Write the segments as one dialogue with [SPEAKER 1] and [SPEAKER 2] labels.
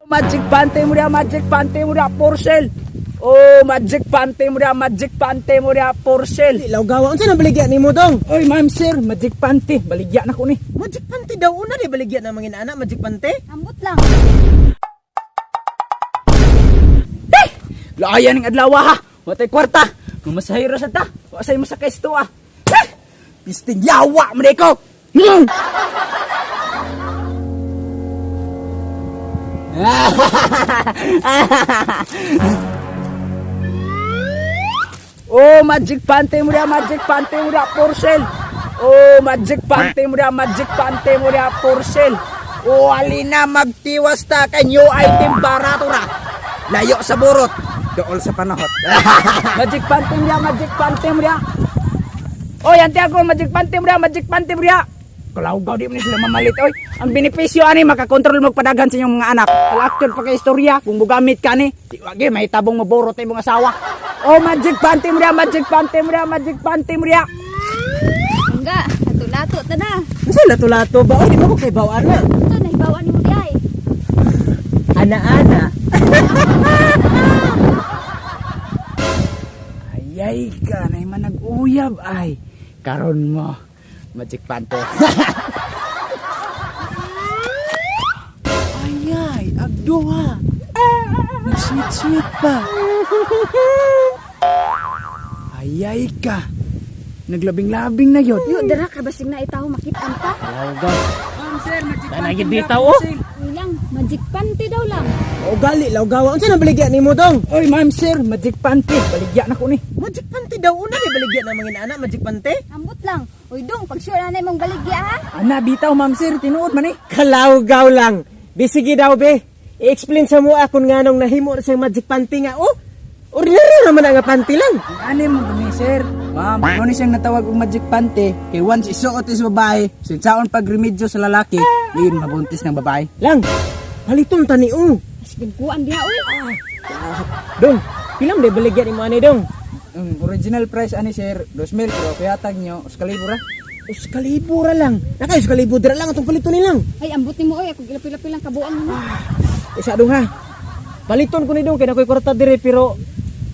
[SPEAKER 1] Magic pante mo diha, magic pante mo diha, porcel. Oh, magic pante mo diha, magic pante mo diha, porcel.
[SPEAKER 2] Lawgawa, unsa nang baligya nimo, dong?
[SPEAKER 1] Oy, ma'am sir, magic pante, baligya na ko ni.
[SPEAKER 2] Magic pante daw una di baligya ng mga inaana, magic pante.
[SPEAKER 3] Ambot lang.
[SPEAKER 1] Eh! Laayan ng adlaw ha. Watay kwarta. Mamasahiro sa ta. Wa say mo sa kesto ah. Eh! Pisting yawa man ko. Oh, magic pante mo diha, magic pante mo diha, porcel. Oh, magic pante mo diha, magic pante mo diha, porcel. Oh, alina magtiwas ta kay new item barato ra. Layo sa burot, dool sa panahot. Magic pante mo diha, magic pante mo diha. Oy, ante ako, magic pante mo diha, magic pante mo diha. Kalawgaw di mo ni sila mamalit oy. Ang benepisyo ani makakontrol mo padagan sa inyong mga anak. Actual pa kay istorya kung mugamit ka ni, di wagi may tabong maborot imong asawa. Oh, magic pante mo diha, magic pante mo diha, magic pante mo diha.
[SPEAKER 3] Mangga, lato-lato ta na.
[SPEAKER 2] Unsa lato-lato ba? Oy, di mo ko kay bawaan na.
[SPEAKER 3] Ito, nahibawan ni mo di ay.
[SPEAKER 2] Ana-ana.
[SPEAKER 1] Ayay ka, nay manag-uyab ay. Karon mo, magic pante.
[SPEAKER 2] Ayay, agduha. Nag-sweet-sweet pa.
[SPEAKER 1] Ayay ka. Naglabing-labing na yun.
[SPEAKER 3] Yo, dara ka basig na itaw makit-an ta.
[SPEAKER 2] Lawgaw.
[SPEAKER 1] Ma'am sir, magic
[SPEAKER 2] Tanagid bitaw, oh.
[SPEAKER 3] Uy lang, magic pante daw lang.
[SPEAKER 2] O gali, lawgawa, unsa nang baligya nimo, dong?
[SPEAKER 1] Oy, ma'am sir, magic pante. Baligya na ko ni.
[SPEAKER 2] Magic pante daw una di baligya ng mga inaana, magic pante.
[SPEAKER 3] Ambot lang. Uy dong, pag sure na imong baligya ha.
[SPEAKER 1] Ana, bitaw, ma'am sir, tinuod man eh.
[SPEAKER 2] Kalawgaw lang. Di sige daw be. I-explain sa mo akon nganong nahimo na siyang magic panty nga. Oh, ordinaryo naman ang nga panty lang.
[SPEAKER 1] Ani mo ni sir. Ma'am, mo ni siyang natawag og magic pante kay once isuot is babae, sinsaon pagremedyo sa lalaki, yun mabuntis ng babae.
[SPEAKER 2] Lang, paliton tani oh.
[SPEAKER 3] Asig kuan diha uy.
[SPEAKER 2] Dong, pilang di baligya nimo ani dong?
[SPEAKER 1] Ang original price ani sir, 2,000 pero kayatag nyo, 1,000 ra.
[SPEAKER 2] Uskalibo ra lang. Nakay uskalibo dira lang atong paliton nilang.
[SPEAKER 3] Ay, ambot nimo oy, ako gilapil-lapil lang kabuang mo.
[SPEAKER 2] Isa dong ha. Paliton ko ni dong kay nakoy kwarta dire pero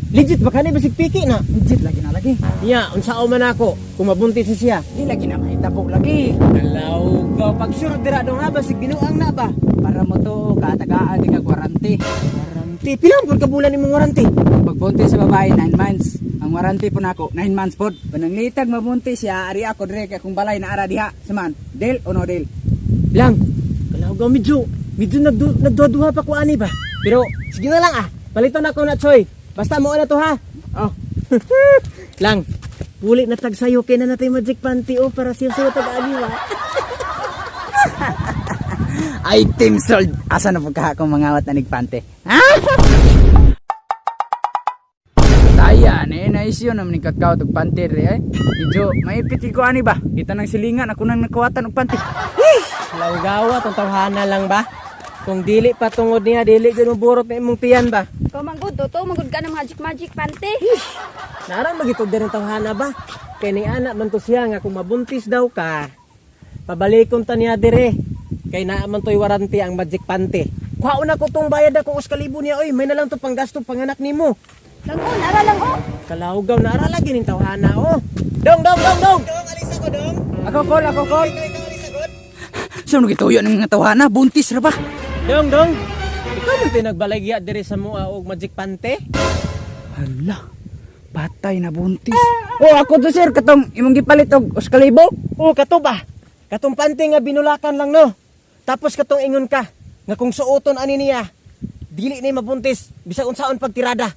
[SPEAKER 2] legit ba kani basig piki na.
[SPEAKER 1] Legit lagi na lagi.
[SPEAKER 2] Niya, unsao man ako kung mabuntis ni siya.
[SPEAKER 1] Di lagi na mahitabo lagi.
[SPEAKER 2] Kalawgaw pag sure dira dong ha basig binuang na ba.
[SPEAKER 1] Para mo to katagaan di ka warranty.
[SPEAKER 2] Warranty pila pud ka bulan imong warranty?
[SPEAKER 1] Pagbuntis sa babae 9 months. Ang warranty po nako 9 months pod. Pananglitag mabuntis siya ari ako dire kay kung balay na ara diha. Saman, deal o no deal?
[SPEAKER 2] Lang, kalawgaw medyo medyo nagduha-duha pa ko ani ba. Pero sige na lang ah. Paliton ako na Choy. Basta mo na to ha. Oh. Lang, puli na tag sayo kay na natay magic panty oh para siya sayo tag ani wa.
[SPEAKER 1] Item sold. Asa na pagka akong mangawat na nigpante? Ha? Taya, na na isyo naman ni kakao tug pante re ay. Medyo maipit ko ani ba? Kita nang silingan ako nang nakuwatan og pante.
[SPEAKER 2] Lawgawa tong tawhana lang ba? Kung dili pa tungod niya, dili gyud mo burot na imong tiyan ba?
[SPEAKER 3] Ikaw manggod, totoo manggod ka ng magic magic pante.
[SPEAKER 2] Naran magitog din ang tawhana ba? Kay ning anak man to siya nga kung mabuntis daw ka, pabalikon ta niya dire. Kay naa man to'y warranty ang magic panty. Kuhaon na ko tong bayad ako us kalibo niya oy, may na lang to panggasto panganak nimo.
[SPEAKER 3] Lang oh, nara lang oh.
[SPEAKER 2] Kalawgaw na ara lagi ning tawhana oh. Dong dong dong dong. Dong alis ako dong.
[SPEAKER 1] Ako call, ako call.
[SPEAKER 2] Ikaw ikaw alis ako.
[SPEAKER 1] Sa so, gituyo ng mga tawhana, buntis ra ba?
[SPEAKER 2] Dong dong. Ikaw man to'y nagbaligya dire sa mua og magic panty.
[SPEAKER 1] Hala, patay na buntis. Oh, ako to sir, katong imong gipalit og uskalibo.
[SPEAKER 2] Oh, kato ba? Katong panty nga binulakan lang no. Tapos katong ingon ka nga kung suoton ani niya, dili ni mabuntis bisag unsaon pagtirada.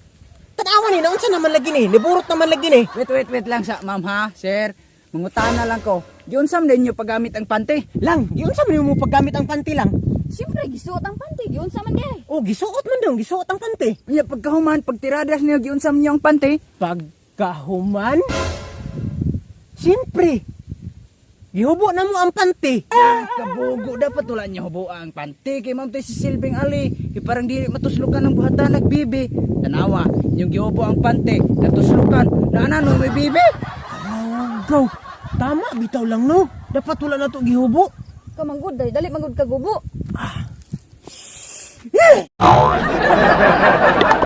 [SPEAKER 2] Tanawa ni na unsa naman lagi ni, niburot naman lagi ni.
[SPEAKER 1] Wait, wait, wait lang sa ma'am ha, sir. Mangutana lang ko. Giunsa man ninyo paggamit ang pante?
[SPEAKER 2] Lang, giunsa man nimo paggamit ang panty lang?
[SPEAKER 3] Siyempre, gisuot ang pante, giunsa man di ay.
[SPEAKER 2] Oh, gisuot man dong, gisuot ang panty.
[SPEAKER 1] Unya pagkahuman, pagtiradas niyo giunsa man niyo ang pante?
[SPEAKER 2] Pagkahuman? Siyempre. Gihubo na mo ang panty.
[SPEAKER 1] Kabugo dapat wala niya hubo ang pante kay ma'am si Silving Ali kay parang dili matuslukan ng buhatan nagbibi. Tanawa, yung gihubo ang pante, natuslukan. Naana no may bibi.
[SPEAKER 2] Go. Tama bitaw lang no. Dapat wala na to gihubo.
[SPEAKER 3] Ikaw manggod, dali, dali manggod ka gubo.
[SPEAKER 1] Lagi.